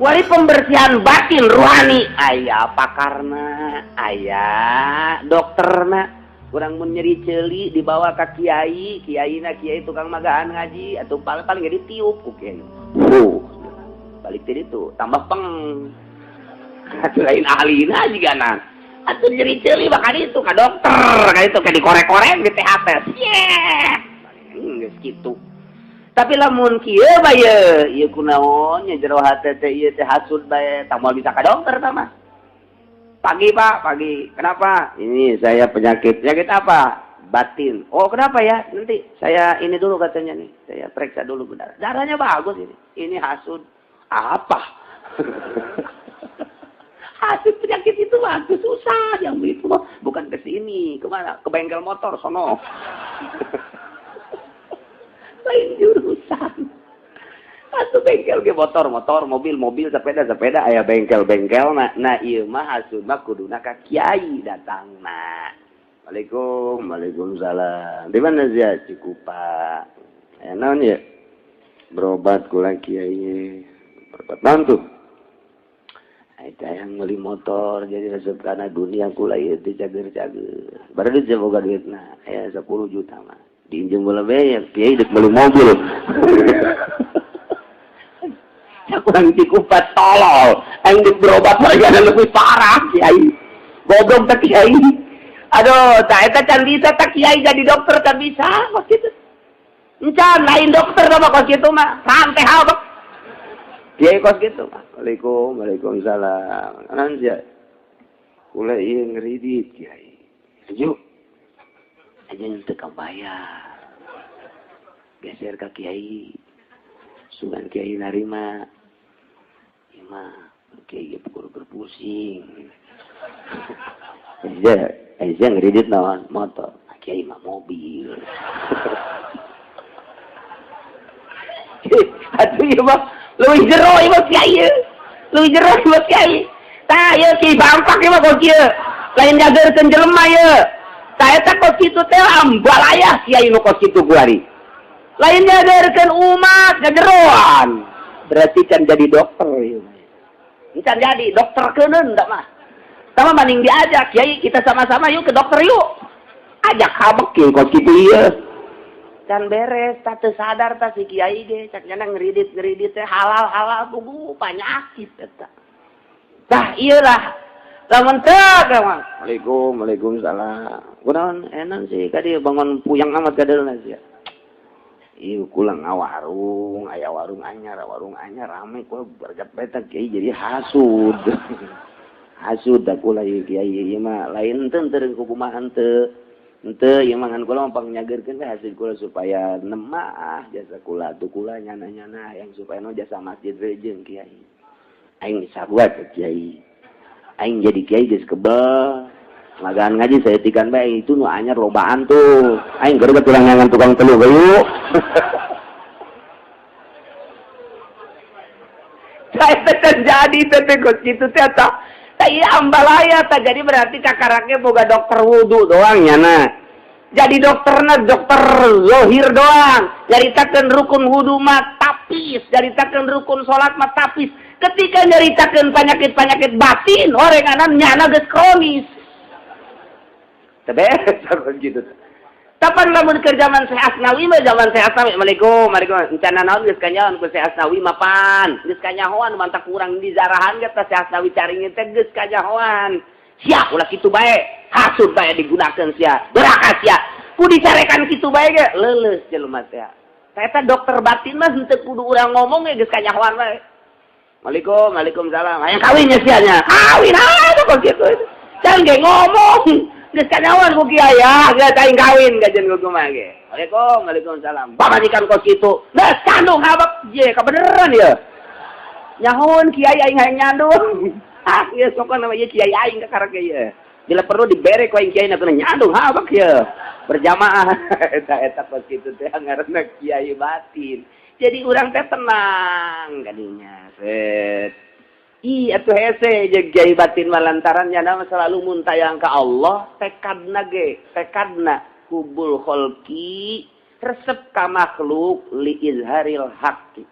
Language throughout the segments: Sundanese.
Wali pembersihan batin ruhani aya pakarna, aya dokterna. Kurang mun nyeri ceuli dibawa ka kiai, kiaina kiai tukang magaan ngaji atau paling paling jadi ditiup ku kiai. Balik tadi itu tambah peng. Atuh lain ahlina juga nah. Atuh nyeri ceuli bakal itu ka dokter, ka itu ka dikorek-korek di THT. Yeah. Geus kitu. Tapi lamun kieu bae ieu kunaon nya jero hate teh ieu teh hasud bae, tah moal bisa ka dokter tah mah. Pagi Pak, pagi. Kenapa? Ini saya penyakit. Penyakit apa? Batin. Oh, kenapa ya? Nanti saya ini dulu katanya nih. Saya periksa dulu benar. Darahnya bagus ini. Ini hasud. Apa? Hasud penyakit itu bagus susah yang itu mah bukan ke sini, kemana? Ke bengkel motor sono. Lain jurusan. Atuh bengkel ge motor, motor, mobil, mobil, sepeda, sepeda aya bengkel-bengkel nah, nah ieu mah hasud mah kuduna ka kiai datangna. Waalaikum, waalaikumsalam. Di mana sia? Cikupa. Aya naon ya? Berobat kula kiai. Berobat naon tuh? Eta yang beli motor jadi resep karena dunia kula ieu teh cager-cager. Baru duit boga duitna aya 10 juta mah. Diinjem bola bae kiai dek beli mobil. Kurang Cikupa tolol. Aing dek berobat mah lebih parah kiai. Goblok teh kiai. Aduh, tak eta can bisa tak kiai jadi dokter can bisa kos kitu. Encan lain dokter mah kos kitu mah. Santai habek. Kiai kos kitu mah. Waalaikum, waalaikumsalam. Naon sia? Kula ieu ngeridit kiai. Ayo. Aja teu kabayar. Geser ka kiai. Sugan kiai narima. Ieu mah kiai ge pukul berpusing. Aja, aja ngeridit naon motor. Kiai mah mobil. Atuh ieu mah leuwih jero ieu mah kiai. Leuwih jero ieu mah kiai. Tah ieu kiai bangpak ieu mah kos kieu. Lain jagerkeun jelema ieu. Tah eta kos kitu teh ambalayah kiai nu kos kitu kuari. Lain jagerkeun umat ngajeroan. Berarti kan jadi dokter ieu mah. Can jadi dokter keuneun da mah. Sama banding diajak, kiai kita sama-sama yuk ke dokter yuk. Ajak habek kieu kos kitu ieu. Can beres, tak teu sadar tah si kiai ge, cak nyana ngeridit-ngeridit teh halal-halal tunggu penyakit eta. Tah ieu lah. Lamun teu mah. Waalaikum, waalaikumsalam. Kunaon enak sih ka dieu bangun puyang amat ka dieu sia. Ieu kula ngawarung, aya warung anyar rame kula bergat bae tah kiai jadi hasud. Hasud da kula ieu kiai ieu mah lain teu teu kumaha teu. Henteu ieu mah ngan kula mah pangnyageurkeun we hasil kula supaya nemah jasa kula tuh kula nyana-nyana yang supaya no jasa masjid we jeung kiai. Aing sarua teh kiai. Aing jadi kiai geus kebel. Magaan ngaji saya tikan bae itu nu anyar lobaan tuh. Aing geureuh tukang ngangan tukang telu bayu. Saya terjadi teh kos kitu teh tah. Iya ambalaya tak jadi berarti kakaraknya boga dokter wudu doang nyana. Jadi dokterna dokter zohir doang. Nyaritakeun rukun wudu mah tapis, nyaritakeun rukun salat mah tapis. Ketika nyaritakeun penyakit-penyakit batin, orenganan nyana geus kronis. Teu beres gitu. Kapan lamun keur zaman Syekh Asnawi mah zaman Syekh Asnawi, Assalamualaikum, Waalaikumsalam. Encana naon geus kanyahoan ku Syekh Asnawi mapan. Geus kanyahoan mantak kurang di zarahan ge teh Syekh Asnawi caringin teh geus kanyahoan. Sia ulah kitu bae, hasud bae digunakeun sia. Doraka sia. Ku dicarekan kitu bae ge leuleus jelema teh. Eta dokter batin mah henteu kudu urang ngomong ge geus kanyahoan bae. Waalaikum, waalaikumsalam. Hayang kawin nya sia nya. Kawin atuh kok kitu. Jangan ge ngomong. Geus kanyahoan ku kiai ya, geus aing kawin gajen ku kumaha ge. Waalaikum, waalaikumsalam. Pamajikan kos kitu. Geus kandung habak je kabeneran ya. Nyahoan kiai aing hayang nyandung. Ah, ieu sokon nama ieu kiai aing ka karek ge. Bila perlu dibere ku aing kiai na nyandung habak ye. Berjamaah eta eta kos kitu teh ngaranna kiai batin. Jadi urang teh tenang kadinya. Set. Ih, atuh hese jeung kiai batin mah lantaran nyana mah selalu muntayang ka Allah, tekadna ge, tekadna hubul kholqi resep ka makhluk li izharil haqqi.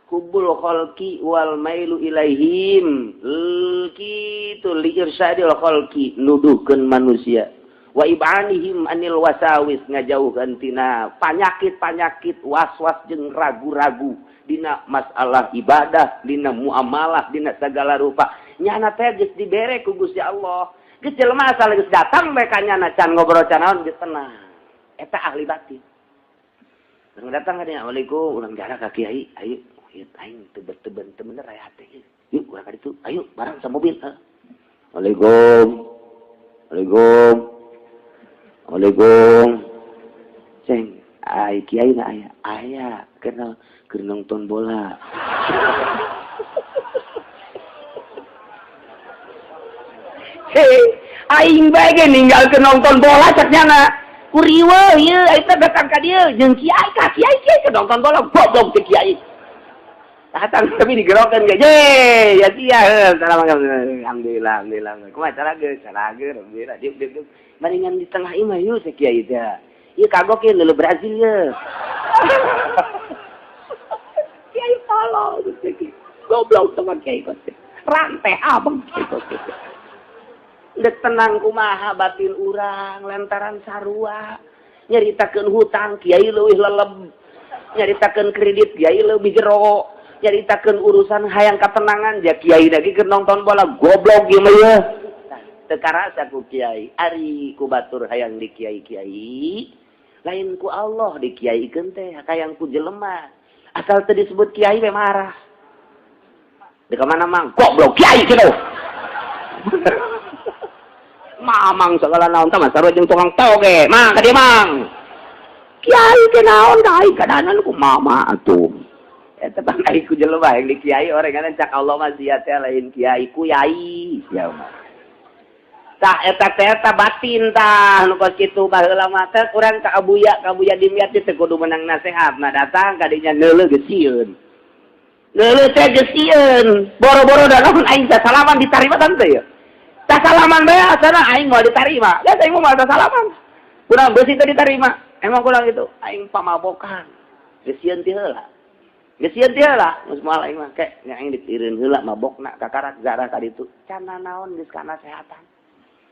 Hubbul khalqi wal mailu ilaihim kitu li irsyadil khalqi nuduhkeun manusia wa ibanihim anil wasawis ngajauhkeun tina panyakit-panyakit was-was jeung ragu-ragu dina masalah ibadah, dina muamalah, dina segala rupa. Nyana teh geus dibere ku Gusti Allah. Geus jelema asal geus datang bae ka nyana can ngobrol can naon geus tenang. Eta ahli batin. Urang datang ka dinya, "Assalamualaikum, urang jarak ka kiai, ayo." Ieu aing teu teu bener aya hate. Yuk urang ka ditu, ayo bareng sa mobil. Assalamualaikum. Assalamualaikum. Assalamualaikum. Ceng, ai kiai na aya. Aya, kenal keur nonton bola. Hei, aing bae ge ninggalkeun nonton bola cek nyana. Ku riweuh ieu eta datang ka dieu jeung kiai ka kiai kiai keur nonton bola goblok teh kiai. Datang tapi digerokan ge. Ye, ya sia heuh. Alhamdulillah, alhamdulillah. Kumaha cara ge? Cara ge, alhamdulillah. Diuk diuk diuk. Maringan di tengah imah yeuh teh kiai teh. Ieu kagok ieu leuleuh Brazil ye. Kiai tolong goblok sama kiai kos rantai abang kiai kos. Dek tenang kumaha batin urang lantaran sarua nyaritakeun hutang kiai leuwih leleb, nyaritakeun kredit kiai leuwih jero, nyaritakeun urusan hayang katenangan ja kiai lagi keur nonton bola goblok ieu mah ye. Teu karasa ku kiai ari ku batur hayang di kiai-kiai lain ku Allah di kiaikeun teh hayang ku jelema. Asal teu disebut kiai we marah. Di mana mang? Goblok kiai kitu. Mamang segala naon tah sarua jeung tukang toge. Mang ka dieu mang. Kiai ke naon ka aing kadanan ku mama atuh. Eta tah ai ku jelema yang di kiai orengan cak Allah mah sia teh lain kiai ku yai sia mah. Tah eta teh eta batin tah nu kos kitu baheula mah teh urang ka Abuya Dimyati teh kudu menang nasehat. Nah datang ka dinya neuleuh geus sieun. Neuleuh teh geus sieun. Boro-boro da naon aing salaman ditarima tante ya. Tah salaman bae asana aing moal ditarima. Ya aing moal salaman. Kurang beusi teh ditarima. Emang kurang itu aing pamabokan. Geus sieun ti heula. Geus sieun ti heula geus moal aing mah ke nya aing ditireun heula mabokna kakarak zarah ka ditu. Can naon geus kana sehatan.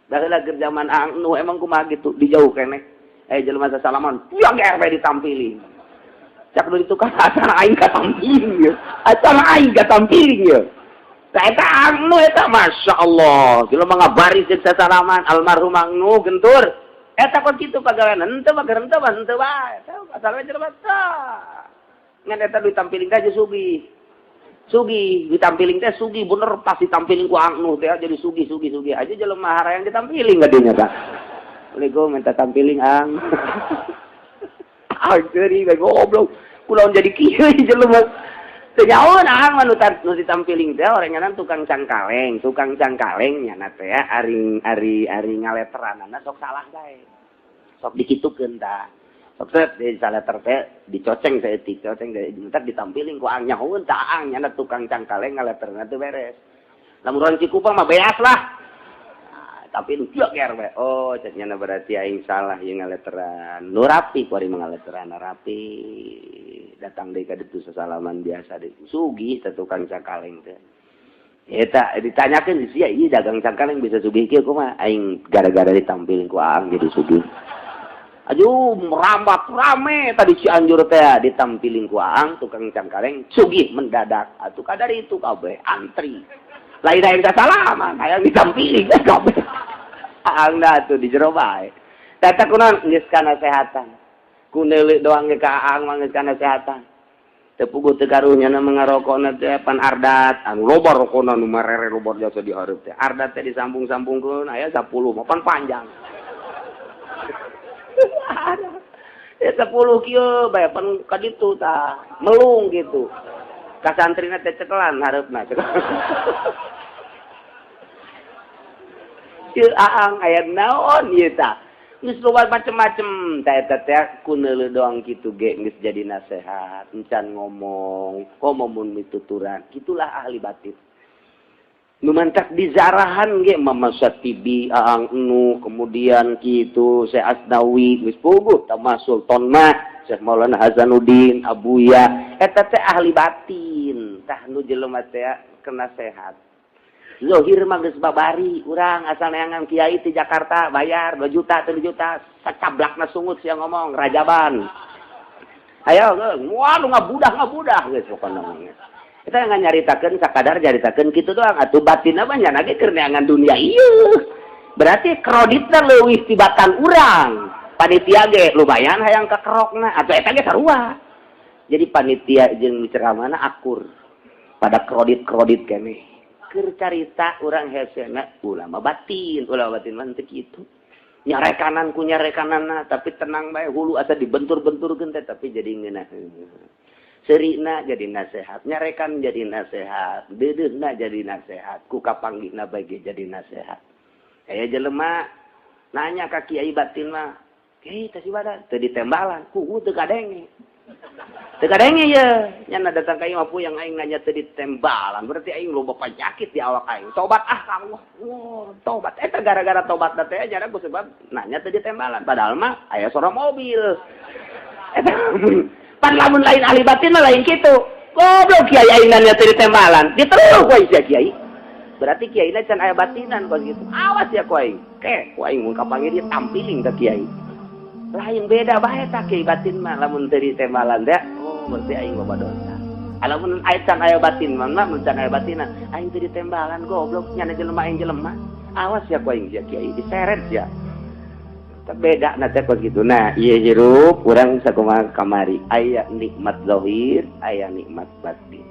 Baheula keur zaman anu emang kumaha gitu dijauh keneh. Jelema sasalaman yang ge ditampiling. Cak nu ditukar asana aing katampiling ye. Asana aing katampiling ye. Tah eta anu eta masyaallah. Jelema ngabaris jeung sasalaman almarhum anu gentur. Eta kok kitu pagawean henteu mah henteu mah henteu bae. Eta asal we jelema tah. Ngan eta ditampiling teh sugih. Sugih ditampiling teh sugih bener pas ditampiling ku anu teh jadi sugih sugih sugih aja jelema harayang ditampiling ka dinya tah. Assalamualaikum minta tampiling ang. Ah geuri goblok. Kunaon jadi kieu jelema. Teu nyaho ang mah nu ditampiling teh orenganan tukang cangkaleng nyana teh ari ari ari ngaleteranana sok salah bae. Sok dikitukeun tah. Sok set di saleter teh dicoceng saeutik, coceng entar ditampiling ku ang nyahoeun tah ang nyana tukang cangkaleng ngaleterna teu beres. Lamun urang Cikupang mah beas lah. Nah, tapi nu ger we. Oh, cek nyana berarti aing salah ieu ngaleteran. Nu rapi ku ari ngaleteran rapi. Datang deui ka ditu sasalaman biasa deui. Sugih teh tukang cangkaleng teh. Eta ditanyakeun sia ieu dagang cangkaleng bisa sugih kieu kumaha? Aing gara-gara ditampiling ku aang jadi sugih. Aduh, merambat rame tadi Cianjur teh ditampiling ku aang tukang cangkaleng sugih mendadak. Atuh kadar itu kabeh antri. Lain hayang salaman, hayang ditampiling kabeh. Aang da atuh di jero bae. Eta kunaon geus kana sehatan. Ku neuleuk doang ge ka aang mah geus kana sehatan. Teu puguh teu karunya na ngarokona teh pan ardat, anu loba rokona nu marere loba jasa di hareup teh. Ardat teh disambung-sambungkeun aya 10 mah pan panjang. Ya 10 kieu bae pan ka ditu tah, melung gitu. Ka santrina teh cekelan hareupna. Ieu aang aya naon ieu tah. Geus loba macem-macem tah eta teh ku neuleuh doang kitu ge geus jadi nasehat, encan ngomong, komo mun mituturan. Kitulah ahli batin. Nu mantak dizarahan ge Mama Satibi, Aang Nu, kemudian kitu Syekh Asnawi geus puguh tama Sultan mah, Syekh Maulana Hasanuddin, Abuya, eta teh ahli batin. Tah, nu jelema teh kena sehat. Zohir mah geus babari, urang asal neangan kiai di Jakarta bayar 2 juta, 3 juta, sacablakna sungut sia ngomong rajaban. Ayo, waduh, ngabudah ngabudah geus pokona mah. Kita nggak nyaritakeun, sakadar nyaritakeun kitu doang. Atuh batin apa nya ge keur neangan dunia ieu. Berarti kreditna leuwih tibatan urang. Panitia ge lumayan hayang kakerokna, atuh eta ge sarua. Jadi panitia jeung ceramahna akur pada kredit-kredit keneh. Keur carita urang hesena ulama batin, ulama batin mah teu kitu. Nyarekanan ku nyarekanana, tapi tenang bae, hulu asa dibentur-benturkeun teh, tapi jadi ngeunah. Serina jadi nasehat, nyarekan jadi nasehat, deudeuhna jadi nasehat, ku kapanggihna bagi jadi nasehat. Aya jelema nanya ka kiai batin mah, "Kiai, teh badan teu ditembalan, ku teu kadenge." Teu kadenge ye, nya datang ka imah yang aing nanya teu ditembalan, berarti aing loba penyakit di awak aing. Tobat ah kamu. Wah, tobat. Eta gara-gara tobat teh nya ku sebab nanya teu ditembalan, padahal mah aya suara mobil. Eta pan lamun lain ahli batin mah lain kitu. Goblok, kiai aing nanya teu ditembalan. Diteluh ku aing sia kiai. Berarti kiai na can aya batinan kos gitu. Awas ya ku aing. Ke, ku aing mun kapanggih dia tampiling ke kiai. Lain, beda bae tah kiai batin mah, lamun teu ditembalan teh, oh berarti aing loba dosa. Lamun aya can aya batin mah, mun can aya batinan, aing teu ditembalan, goblok nyana jelema aing jelema. Awas ya ku aing sia kiai, diseret sia. Beda nanti kos gitu. Nah, iya, hirup urang sakumaha kamari, aya nikmat zahir, aya nikmat batin.